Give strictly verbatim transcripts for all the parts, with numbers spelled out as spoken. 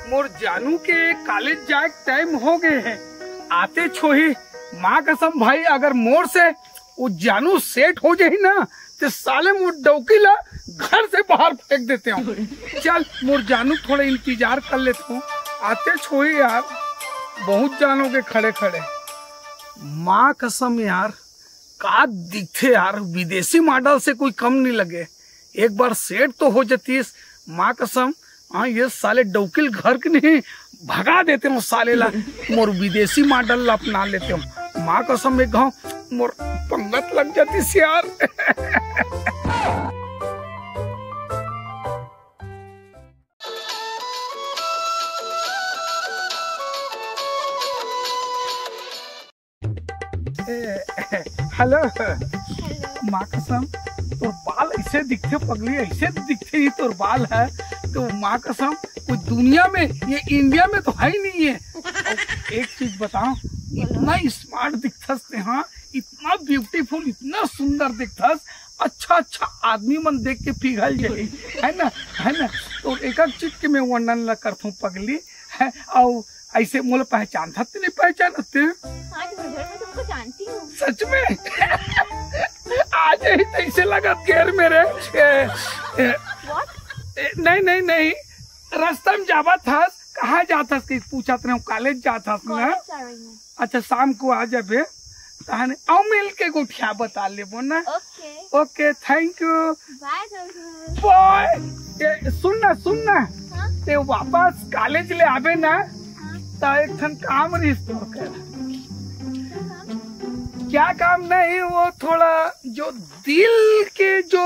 मोर जानू के कॉलेज जाए के टाइम हो गए हे। आते छोही, माँ कसम भाई, अगर मोर से वो जानू सेट हो जाही ना, ते साले मोर डौकी ला घर से बाहर फेंक देते हो। चल, मोर जानू थोड़ा इंतजार कर लेते हो, आते छोही यार, बहुत जानोगे खड़े खड़े। माँ कसम यार, का दिखथे यार, विदेशी मॉडल से कोई कम नहीं लगे। एक बार सेट तो हो जातीस, माँ कसम। हाँ, ये साले डौकिल घर के नहीं भगा देते हो साले ला, मोर विदेशी मॉडल ला अपना लेते हो। माँ कसम, एक घाव मोर पंगत लग जातीस यार। ए, हेलो। माँ कसम, तोर बाल ऐसे दिखथे पगली, ऐसे दिखथे ही तोर बाल है। तो माँ कसम, कोई दुनिया में, ये इंडिया में तो है ही नहीं है। और एक चीज बताओ, इतना स्मार्ट दिखथस ते, हाँ, इतना ब्यूटीफुल, इतना सुंदर दिखथस, अच्छा अच्छा आदमी मन देख के पिघल जाए, है ना, है ना। तो एक एक चीज के मैं वर्णन ला करथूं पगली, है, और ऐसे मोला पहचानथस ते नहीं पहचानथस ते? हाँ, मैं सबको जानती हूँ। सच में? आज ही तैसे लगत घेर मेरे। ए, ए, What? ए, नहीं, नहीं, नहीं। रास्ता में जावत हस, कहाँ जात हस? कहीं पूछत रहे हूँ, कॉलेज जात हस ना? कॉलेज जा रही हूँ। अच्छा, शाम को आ जाबे, तहने अउ मिल के गोठिया बता लेबो ना। ओके। ओके, थैंक यू। बाय, बाय। ए, सुन ना, सुन ना। हाँ? ते वापस कॉलेज ले आबे ना, हाँ? तो एक ठन काम रहिस तोर कर। क्या काम? क्या काम नहीं, वो थोड़ा जो दिल के जो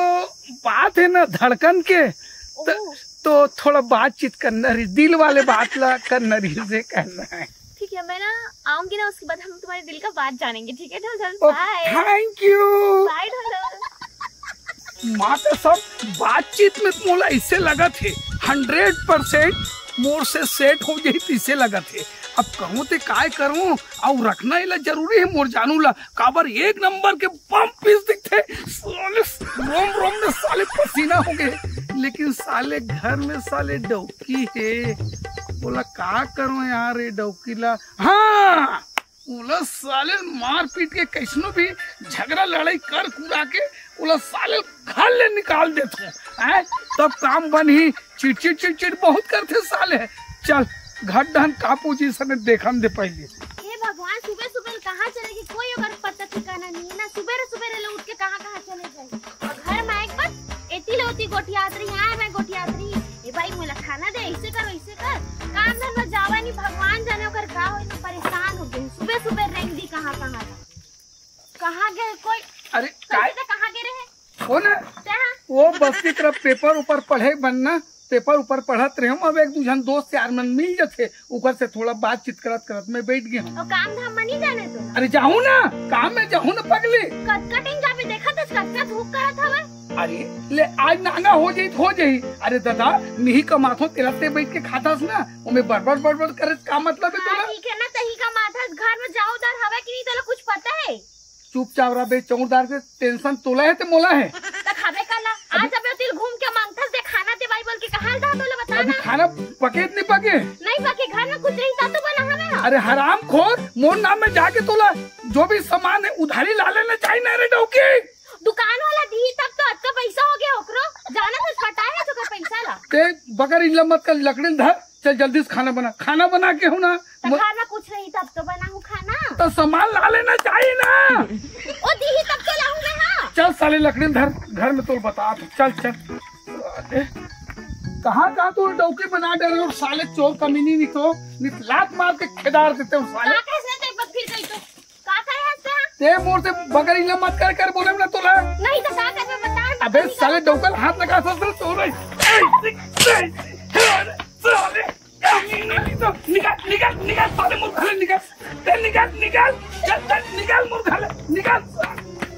बात है ना, धड़कन के, तो, ओह। तो थोड़ा बातचीत करना रही, दिल वाले बात ला करना रही से कहना है। ठीक है, मैं ना आऊंगी ना, उसके बाद हम तुम्हारे दिल का बात जानेंगे, ठीक है ढोल ढोल? बाय। Thank you. बाय ढोल ढोल। माँ कसम, बातचीत में तो मोला ऐसे लगत है, हंड्रेड परसेंट मोर से सेट हो जाही, तो ऐसे लगत है। अब कहूँ ते काय करूँ, और रखना इला जरूरी है मोर जानू ला, काबर एक नंबर के बम पीस दिखथे। साले रोम रोम में साले पसीना हो गए, लेकिन साले घर में साले डौकी है। बोला का करो यार ये डौकी ला। हाँ, बोला साले मारपीट के कैसनो भी झगड़ा लड़ाई कर कुरा के बोला साले घर ले निकाल देथो, हैं? तब काम बनही। चिड़चिड़ चिड़चिड़ बहुत करथे साले। चल घर डहन का पोजीशन है देखन दे पहले। हे भगवान, सुबह सुबह कहाँ चले गए, कोई ओकर पता ठिकाना नहीं है ना। सुबह सुबह ले उठ के कहाँ कहाँ चले जाए। और घर में एक बार एती ले ओती गोठियात रही, यहाँ मैं गोठियात रही। ए भाई, मोला खाना दे, ऐसे कर, वैसे कर। काम धंधा जावा नहीं, भगवान जाने ओकर का होई, मैं परेशान हो गई। सुबह सुबह रेंग दी कहाँ कहाँ तक। कहाँ गए कोई? अरे, कैसे काय? थे, कहाँ गए रहे? वो ना, क्या? वो बस्ती तरफ पेपर ऊपर पढ़े बनना, पेपर ऊपर पढ़त रहे हूँ। अब एक दू झन दोस्त यार मन मिल जथे, ऊपर से थोड़ा बातचीत करत करत मैं बैठ गया हूँ। और काम धाम में नहीं जाने तो ना? अरे जाहूँ ना, काम में जाहूँ ना पगली। कतका टाइम जाबे, देखा तो कतका धूप करत हवे। अरे ले, आज नांगा हो जाई तो हो जाई। अरे दादा, मिही कमाथो, तेला ते बैठ के खाथस ना, ओमे बड़बड़ बड़बड़ करे का मतलब है हाँ, तोला? ठीक है ना, तही कमाथस, घर में जाओ दर हवे कि नहीं, तोला कुछ पता है? चुपचाप रह बे, चौरदार के टेंशन तोला है ते मोला है? त खाबे काला, आज अबे तिल घूम के मांगथस दे खाना ते भाई बोल के कहाँ दा तोला बता अभी ना। खाना पके नहीं पके? नहीं पके, घर में कुछ नहीं ता तो बना हवे हा। अरे हराम खोर, मोर नाम में जाके तोला जो भी सामान है उधारी ला लेना चाहिए ना रे डौकी। दुकान वाला दी तब तो अतका पैसा हो गया ओकरो, जाना तो फटाए है तो पैसा ला। ते बगर इल्ला मत कर, लकड़ी धर, चल जल्दी से खाना बना, खाना बना के हूँ ना। तो म- घर में कुछ नहीं तब तो बनाऊँ खाना। तो सामान ला लेना चाहिए ना। ओ दीही तब तो लाऊं मैं, हाँ। चल साले लकड़ी धर, घर में तो बता दे। चल चल। अरे, कहाँ कहाँ तू डौकी बना डरे हो साले चोर कमीनी, नहीं तो नहीं तो लात मार के खेदार देते हो साले। का कैसे तो एक बार फिर गई तो का करे हंसते हैं? ते मोर से बगर इल्ला मत कर कर बोले ना तोला। नहीं तो का करबे बता। अबे साले डौकल हाथ लगा ससुर चोर है। साले निकाल निकाल निकाल साले मोर घर निकाल। ते निकाल निकाल चल चल निकाल मोर घर निकाल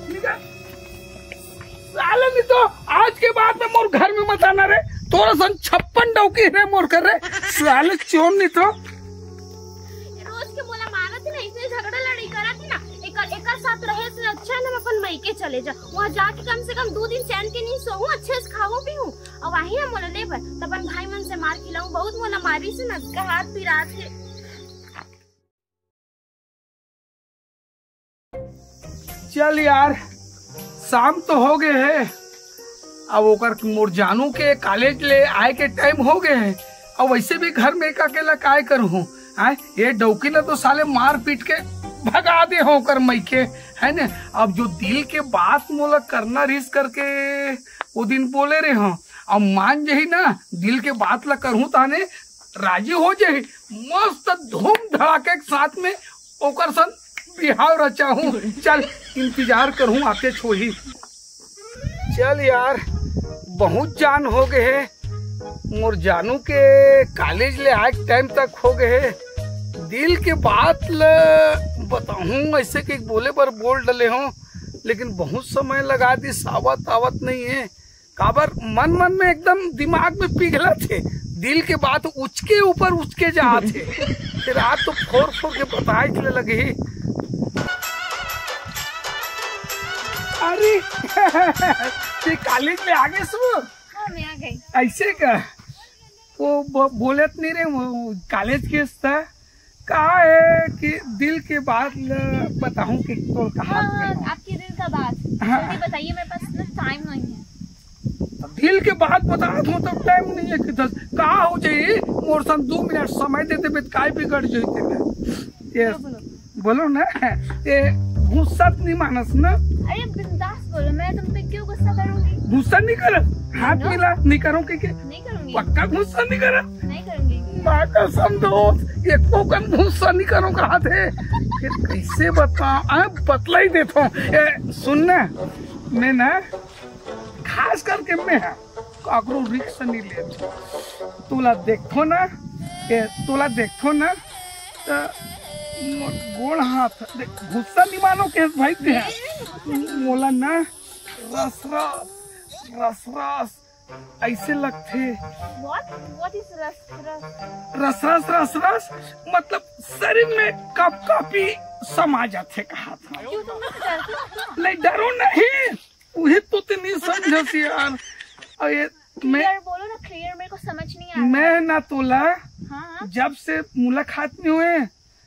निकाल। साले नहीं तो आज के बाद में मोर घर में मत आना रे। तोरा सन छप्पन डौकी रे मोर कर रे। साले चोर नहीं तो। रोज के मोला मारत ही ना, इसने झगड़ा लड़ाई करत ही ना। एकर एकर साथ रहे से अच्छा है ना, मैं अपन लेके चले जा, वहाँ जाके कम से कम दो दिन चैन के नींद सोहूँ, अच्छे से खाहूँ पीहूँ, अउ आही ना मोला ले बर, त अपन भाई मन से मार खिलाहूँ। बहुत मोला मारिस हे ना, का हाथ पिरात हे। चल यार, शाम तो हो गए हे, अब ओकर मोर जानू के कॉलेज ले आए के टाइम हो गए हे। अब वैसे भी घर में एक अकेला काय करहूँ? आय, ये डौकी ला तो साले मार पीट के भगा दे हो ओकर मइके, है ने? अब जो दिल के बात मोला करना रिहिस करके वो दिन बोले रहे हो, अब मान जही ना, दिल के बात ला करहूँ ताने राजी हो जाही। मस्त धूम धड़ाके के साथ में ओकर संग बिहाव रचाहूँ। चल, इंतजार करहूँ, आते छोही। चल यार, बहुत जान हो गए हे, मोर जानू के कॉलेज ले आए टाइम तक हो गए हे। दिल के बात ल बताहूँ, ऐसे के बोले बर बोल डले हो, लेकिन बहुत समय लगा दिस, आवत आवत नहीं है। काबर मन मन में एकदम दिमाग में पिघलत हे, दिल के बात उचके ऊपर उचके जात हे। फिर आज तो फोर फोर के बताए चले लगे। अरे, ते कॉलेज में आ गए सु? हाँ, मैं आ गई। ऐसे का? वो ब-, बोलत नहीं रहे, वो कॉलेज के था। का है कि दिल के बात ल-, बताहूँ कि तोर का हाथ में हाँ, हो। आपके दिल का बात। हाँ। जल्दी बताइए, मेरे पास ना टाइम नहीं है। तो दिल के बात बता दो तो टाइम नहीं है कि दस का हो जाई, मोर संग दो मिनट समय दे देबे, काय बिगड़ जाई तेरे। ये बोलो, बोलो। बोलो ना, ये गुस्सा नहीं मानस ना। अरे बिंदास बोलो, मैं तुम पे क्यों गुस्सा करूंगी? गुस्सा नहीं करो, हाथ नो। मिला, नहीं करो कि, कि नहीं करूंगी। पक्का गुस्सा नहीं करो? नहीं करूंगी। माँ कसम दोस्त, एको कन गुस्सा नहीं करो कहा थे। ये कैसे बता, आ, बतला ही देता हूँ। ए, सुन ना, मैं ना, खास करके मैं, हाँ, काकरो रिक्स नहीं ले। तोला देखो ना, ए, तोला देखो ना, त मोर गोड़ हाथ, देख, गुस्सा नहीं मानो के भाई ते। मोला ना रस रस, रस रस, ऐसे लगथे। What? What is रस रस? रस रस, रस रस, मतलब शरीर में कप कपी समा जाथे कहा था। क्यों, तुम लोग डरते हो क्या? नहीं, डरो नहीं, वही तो ते नहीं समझस यार। अरे मैं क्लियर बोलो ना, क्लियर, मेरे को समझ नहीं आ रहा। मैं ना तोला हाँ, हाँ। जब से मुलाकात नहीं हुए,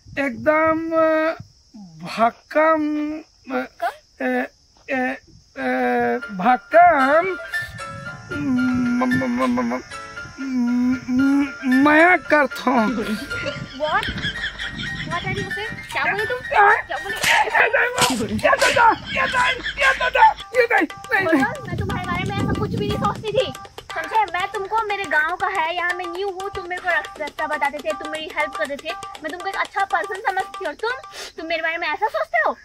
एकदम, अ, भक्कम, अ, भक्कम? ए, ए, ए, भक्कम, म, म, म, म, म, म, मया करथों। What? What are you saying? क्या बोले तुम? आ, क्या बोले? ये दाई, ये दादा, ये दाई, ये दादा, ये दाई, नहीं, नहीं। बोलो, मैं तुम्हारे बारे में ऐसा कुछ भी नहीं सोचती थी। समझे? मैं तुमको, मेरे गांव का है, यहाँ मैं न्यू हूँ, तुम मेरे को रस-, रास्ता बताते थे, तुम मेरी हेल्प करते थे, मैं तुमको एक अच्छा पर्सन समझती थी, और तुम, तुम मेरे बारे में ऐसा सोचते हो?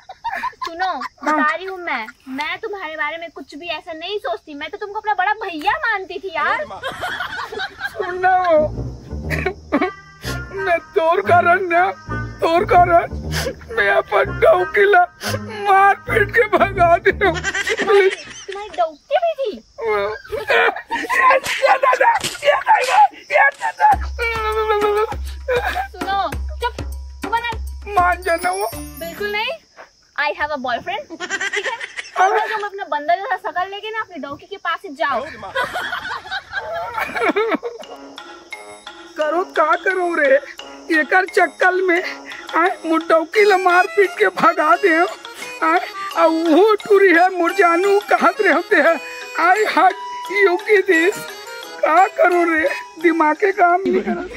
सुनो, बता रही हूँ मैं, मैं तुम्हारे बारे में कुछ भी ऐसा नहीं सोचती, मैं तो तुमको अपना बड़ा भैया मानती थी यार। सुनो, मैं तोर कारण ना, तोर कारण मैं अपन डौकी ला मार पीट के भगा दे। तुम्हारी डौकी भी थी? ये दादा, ये दादा, ये दादा। सुनो, चुप, चुप ना। मान जाना वो। बिल्कुल नहीं। I have a boyfriend, ठीक है? और वो तुम अपना बंदर जैसा शकल लेके ना अपनी डौकी के पास ही जाओ। करो का करो रे, एकर चक्कर में आए, मोर डौकी ला मार पीट के भगा दे। आए, आ वो टूरी है मोर जानू कहत रहे होते हैं, I hug you की दिस। का करो रे, दिमागे काम नहीं करत।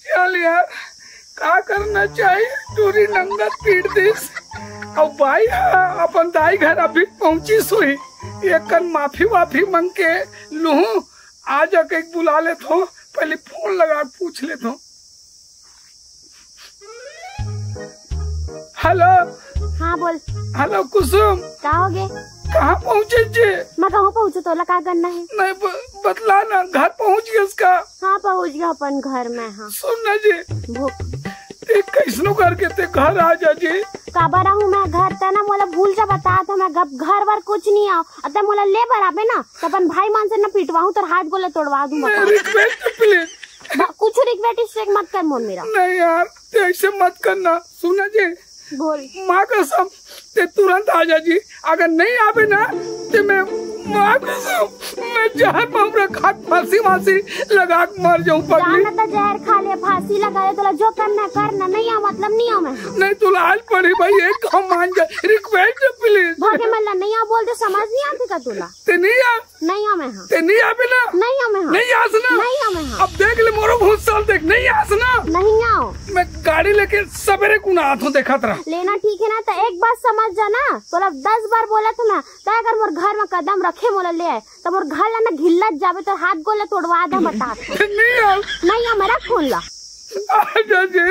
चल यार, का करना चाहिए, टूरी नंगत पीट दिस। अब भाई, हाँ, अपन दाई घर अभी पहुंची सोई, एक कन माफी वाफी मांग के लूहूं, आ जाके बुला लेत हो, पहले फोन लगा के पूछ लेत हो। हेलो। हाँ, बोल। हेलो कुसुम। का हो गे? कहाँ पहुँचे जे? मैं कहूँ पहुँचू, तोला का करना है? नहीं, ब-, बतला ना, घर पहुँच गए इसका। हाँ, पहुँच गया अपन घर में, हाँ। सुन ना जे। भूख। ते कैसनो करके ते घर आ जा जे। काबर आहूँ मैं घर, ते ना मोला भूल जा, बता तो मैं गप-, घर वर कुछ नहीं आओ। अब ते मोला ले बर आबे ना, तो अपन भाई मान से ना पिटवाहूँ, तोर हाथ गोला तोड़वा दूँ, मैं बता। Request please। बा-, कुछ रिक्वेस्ट स्ट्रिक मत कर मोर मेरा। नहीं यार, ते ऐसे मत करना। सुना जे, बोल। माँ कसम, ते तुरंत आ जा जी। अगर नहीं आबे ना, ते मैं, माँ कसम, मैं जहर महुरा खा के फांसी वांसी लगा के मर जाऊं पगली। जाना तो जहर खा ले, फांसी लगा ले, तोला जो करना करना, नहीं आ मतलब नहीं आ मैं। नहीं, तोला आल पड़ी भाई, एक काम मान जा, request है please। भागे मल्ला, नहीं आ बोल दे, समझ नहीं आती का तोला? ते नहीं आ, नहीं आ मैं हाँ। ते नहीं आबे ना? नहीं आ मैं हाँ। नहीं आस ना? नहीं आ मैं हाँ। अब देख ले मोरो भूत साल देख, नहीं आस ना? नहीं आओ। मैं गाड़ी लेके सवेरे कुना आथों, देखत रह। लेना ठीक है ना, तो एक बात समझ जा ना, तोला दस बार बोला था ना, तो अगर मोर घर में कदम रखे मोला ले आए, तो मोर घर ला ना घिल्लत जाबे, तो हाथ गोला तोड़वा दे बता। नहीं आओ। नहीं आ, मेरा फोन ला। आजा जी।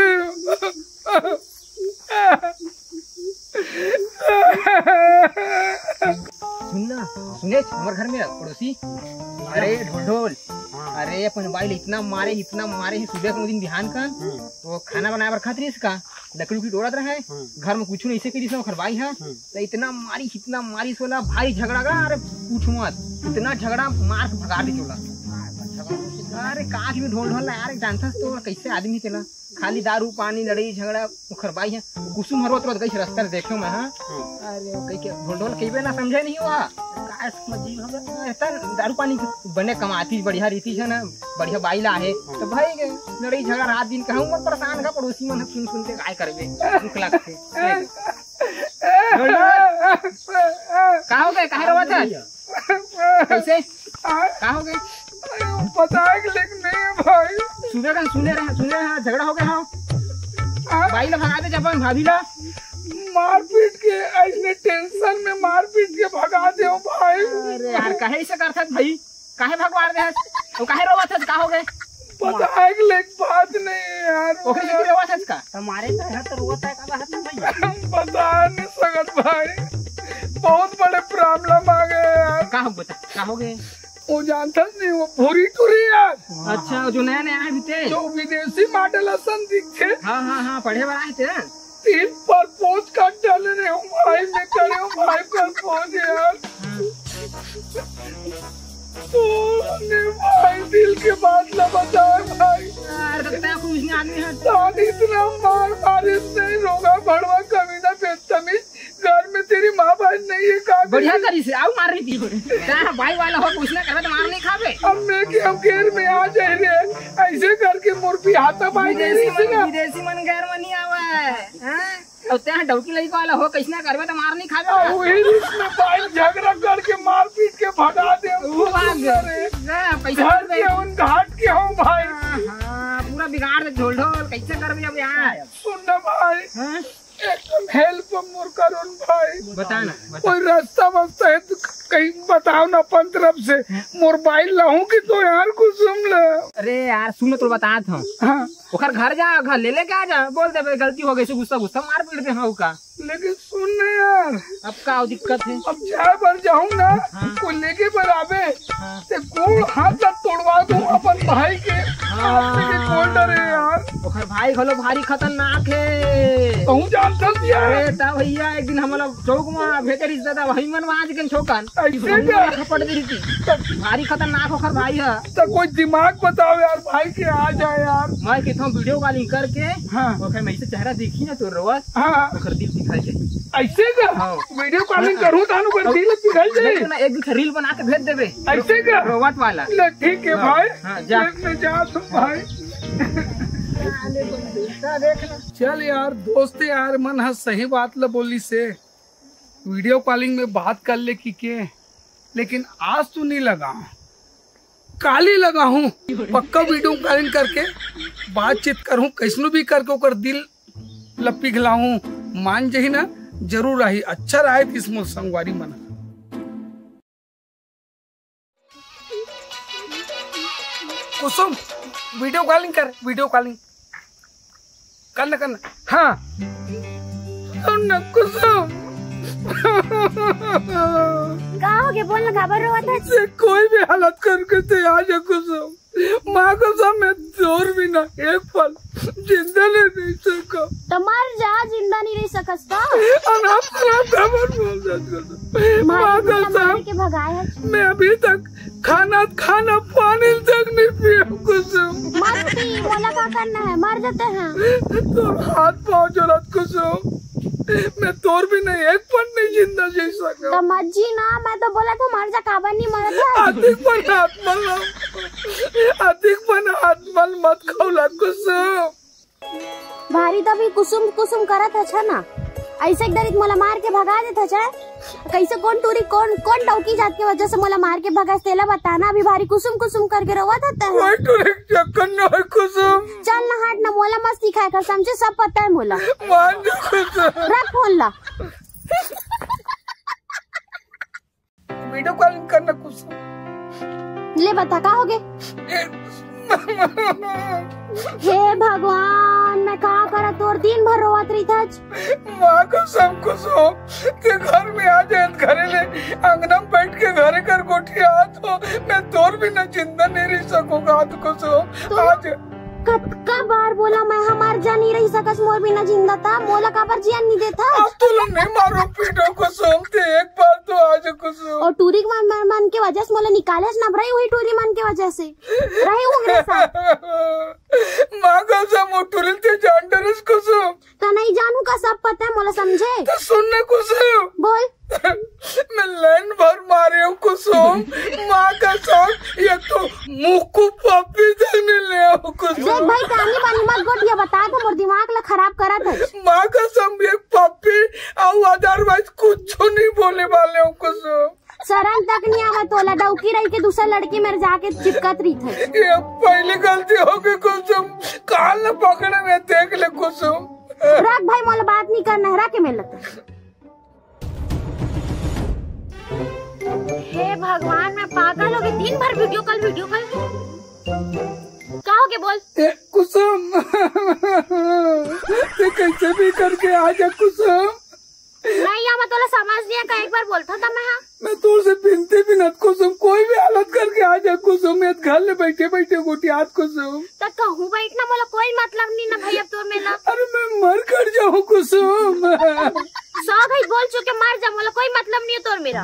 सुन ना, सुनेच, हमर घर में पड़ोसी, अरे ढोल ढोल, हाँ। अरे अपन बाई ल इतना मारे, इतना मारे हे सुबह के दिन बिहान कन, हम्म। वो खाना बनाए बर खात रहिस का, लकड़ी उकड़ी टोरत रहे, हम्म। घर में कुछ नहीं से करिस ना ओखर बाई हा, हम्म। तो इतना मारी, इतना मारी सोला भारी झगड़ा का, अरे पूछ मत, इतना झगड़ा मार के भगा दे चोला। अरे काश भी ढोल ढोल ला यार, जानथस तो कैसे आदमी तेला। खाली दारू पानी, लड़ाई झगड़ा, ओखर बाई है। कुसुम हर रोत रोत गई रस्ता ले देखे मैं, हाँ। हम्म। अरे, वो कही के ढोल ढोल कहिबे ना समझे नहीं हुआ। काय समझी हम? अरे, तन दारू पानी के बने कमाती, बढ़िया रीति है ना, बढ़िया बाई ला है। हम्म। तो भाई के लड़ाई झगड़ा रात दिन कहूँ मत परेशान का, पड़ोसी मन सुन सुन के काय करबे, दुख लगते। ढोल ढोल। का हो गए? काहे रोवत है? कैसे? आ, का हो गए? अरे, वो पता है कि लेकिन नहीं है भाई। सुबह का सुने रहे, सुने रहे, झगड़ा हो गया हो। आ? बाई ला भगा दे जब भाभी ला। मारपीट के, ऐसने tension में मारपीट के भगा दे हो भाई। अरे यार, काहे ऐसे करथस भाई? काहे भगवा दे हस? वो काहे रोवत हस? का हो गए? पता है कि लेकिन बात नहीं है यार। ओकरे से रोवत हस का? तुम्हारे तो है तो रोवत है का बात है भैया? बता नहीं सकत भाई, बहुत बड़े problem आ गए यार। का हो बता, का हो गए? वो जानता नहीं, वो भूरी टूरी यार। अच्छा, जो नया नया आए बीते। जो विदेशी model असन दिखथे। हाँ, हाँ, हाँ, पढ़े बर आए थे। तीन propose कर डाले रे हूँ भाई, मैं करे हूँ भाई propose यार। तूने भाई दिल के बात ना बताए भाई। यार, तो तय कुछ नहीं आदमी है। तान इतना मार मारे से रोगा भड़वा कमीना बेदतमीज। घर में तेरी माँ बहन नहीं है का? बढ़िया करी से, आओ मार रही थी। क्या भाई वाला हो, कुछ ना करबे तो मार नहीं खाबे। अब मैं कि हम घेर में आ जाए रे, ऐसे करके मोर पिहाता भाई विदेशी नहीं मन, ना। विदेशी मन घर में नहीं आवा है, हाँ? अब ते डौकी लइका वाला हो, कैसना करबे तो मार नहीं खाबे। आ, वही रिस में भाई झगड़ा करके मारपीट के भगा दे हम वो कुछ भाग। करे। ना, पैसा घर दे। के उन घाट के हम भाई। हाँ, हाँ, पूरा बिगाड़ दे ढोल ढोल, कैसे करबे अब यहाँ? सुन ना भाई, हाँ? एकदम help मोर करो न भाई। बता ना, बता। कोई रास्ता वास्ता है तो कहीं बताओ ना अपन तरफ से। मोर बाई लाऊं कि तो यार कुसुम ला। अरे यार सुन तो बतात हूँ। हाँ। ओकर घर जा, घर ले लेके आ जा, बोल दे भाई गलती हो गई से गुस्सा गुस्सा मार पीट दे हाँ का। लेकिन सुन ना यार। अब का दिक्कत है? अब जाए बर जाऊं ना, हाँ। कोई लेके बर आवे, हाँ। ते गोड़ हाथ ला तोड़वा दूं अपन भाई के। हाँ। आपके के गोड़ डरे यार। ओकर भाई घलो भारी खतरनाक है। कहूँ जान सकती है। अरे ता भैया एक दिन हमला चौक में भेजे रिश्ता था, वही मन वहां के ठोकन। ऐसे क्या? थप्पड़ दी थी। भारी खतरनाक ओकर भाई है। तो कोई दिमाग बताओ यार, भाई के आ जाए यार। मैं किथों video calling करके, हाँ। ओकर मैं ऐसे चेहरा देखी ना तो रोवत, हाँ। ओकर दिल दिखाई जाए। ऐसे का? हाँ। Video calling हाँ। करूँ तानू कर दिल दिखाई जाए। नहीं तो ना, एक दिन reel बना के भेज देबे। ऐसे का? रोवत वाला। ले ठीक है हाँ, भाई। हाँ, जा। मैं जा तू भाई। चल यार, दोस्त यार मन ह सही बात ल बोली से। Video calling में बात कर ले कि के, लेकिन आज तो नहीं लगा। काली लगा हूँ, पक्का video calling करके बातचीत करूँ, कैसनो भी करके ओकर दिल ल पिघलाहूँ, मान जही ना, जरूर आही। अच्छा रहा है मोर संगवारी मन। कुसुम, video calling कर, video calling। कर ना, कर ना। हाँ। सुन ना, कुसुम। का हो गया? बोल ना, काबर रोवत है? से कोई भी हालत करके ते आ जा, कुसुम। माँ कसम, मैं दूर भी ना एक पल जिंदा नहीं रह सका। तो मर जा, जिंदा नहीं रह सकस तो। अनाप शनाप खबर बोल दे, कुसुम। माँ माँ कसम। के भगाए है। मैं अभी तक खाना, खाना पानी तक नहीं पिया कुसुम। मत पी, मोला का करना है, मर जाते हैं। तो हाथ पाँव जोड़त कुसुम, मैं तोर बिना एक पल नहीं जिंदा जी सकंव। त मत जी ना, मैं तो बोलत हंव मर जा, काबर नहीं मरत हस? अधिक पन आत्मा ल, अधिक पन आत्मा ल मत खौला कुसुम। भारी त अभी कुसुम कुसुम करत हस ना, अइसे एक दरी त मोला मार के भगा देत हस। कइसे, कोन टूरी, कोन, कोन डौकी जात के वजह से मोला मार के भगास, तेला बता ना। अभी भारी कुसुम कुसुम करके रोवत हस। कोई टूरी के चक्कर न होय कुसुम। चल ना हट ना, मोला मत सिखाय कर, समझे? सब पता हे मोला। मान जा कुसुम। रख फोन ला। वीडियो कॉलिंग करना कुसुम। ले बता, का होगे? ए, हे भगवान, मैं का करंव, तोर दिन भर रोवत रहिथस। माँ कसम कुसुम, ते घर में आ जाए, घरे ले, अंगना में बैठ के घरे कर गोठियात हंव, मैं तोर बिना जिंदा नहीं रह सकंव कुसुम। तो आज कतका बार बोलंव मैं, हमर जनी रहि सकस मोर बिना जिंदा, त मोला काबर जियन नइ देथस? अब तोला नहीं मारंव पीटंव कुसुम, ते एक बार तो आ जा कुसुम। अउ टूरी मन, मन, मन के वजह से मोला निकालेस ना, रहे उही टूरी मन के वजह से, रहे उंगरे साथ। माँ कसम, वो टूरी ते जान डरस कुसुम। त नहीं जानहूं का, सब पता हे मोला, समझे? त सुन ना कुसुम। बोल। मैं लाइन भर मारे हंव कुसुम, माँ कसम, ये तो मुक्कू पप्पी तक नहीं ले हंव कुसुम। देख भाई, कानी बानी मत गोठिया, बता दे, मोर दिमाग ला खराब करत हस। माँ कसम, ये पप्पी अउ otherwise कुछ नहीं बोले वाले हंव कुसुम। शरम तक नहीं आवत तोला, डौकी रहिके दूसर लड़की मेर जाके चिपकत रहिथस। ये पहली गलती होगे कुसुम, काल न पकड़े में देख ले कुसुम। रख भाई, मोला बात नहीं करना हे, रख ये मेर ला। हे भगवान, मैं पागल होगे, दिन भर वीडियो कॉल, वीडियो कॉल। का होगे बोल? ए, कुसुम, ते कइसे भी करके आ जा कुसुम। नहीं, या मैं तोला समझ नहीं आय का, एक बार बोलथंव त मैं, हाँ। मैं तोर से बिनती बिनत कुसुम, कोई भी हालत करके आ जा कुसुम, मैं घर ले बैठे बैठे गोठियात कुसुम। त कहूँ बैठ ना, मोला कोई मतलब नहीं ना भाई, अब तोर मेर ना। अरे मैं मर कर जाऊँ कुसुम। सौ घई बोल चुके, मर जा, मोला कोई मतलब नहीं हे तोर मेर।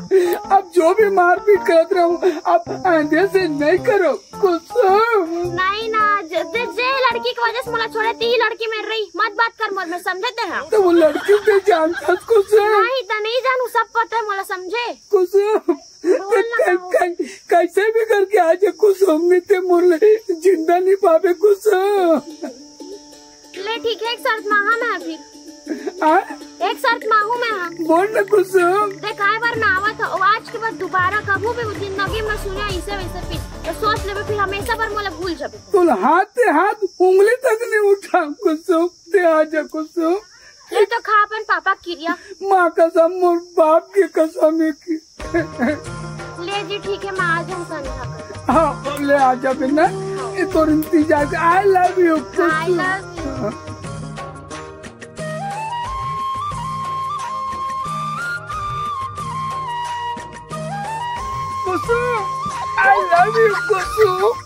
अब जो भी मारपीट करत रहूं, अब आइंदा से नहीं करो कुसुम। नहीं ना, जे, जे, जे लड़की के वजह से मोला छोड़े, तेही लड़की मेर रही, मत बात कर मोर मेर, समझे ते हा? त वो लड़की ते जानथस कुसुम? नहीं, त नहीं जानहूं, सब पता हे मोला, समझे? कुसुम, बोल ना, कै-, कै-, कइसे भी करके आ जा कुसुम, नहीं ते मोर ले जिंदा नहीं पाबे कुसुम। ले ठीक हे, एक शर्त मांगहूं मैं अभी। आ? एक शर्त मांगहूं मैं, हाँ। बोल ना कुसुम। देखाय बर मैं आवत हंव, आज के बाद दोबारा कभू भी जिंदगी में सुने अइसे वइसे पीस, त सोच लेबे, फिर हमेशा बर मोला भूल जाबे। तोला हाथ ते हाथ उंगली तक नहीं उठांव कुसुम, ते आ जा कुसुम। ले तो खा अपन पापा के किरिया। माँ कसम, मोर बाप के कसम हे कि ले जी, ठीक हे, मैं आ जाहूं संझा कर। हाँ, ले आ जाबे ना। ये तोर इंतजार के, I love you, I love you। Kusum, I love you, Kusum.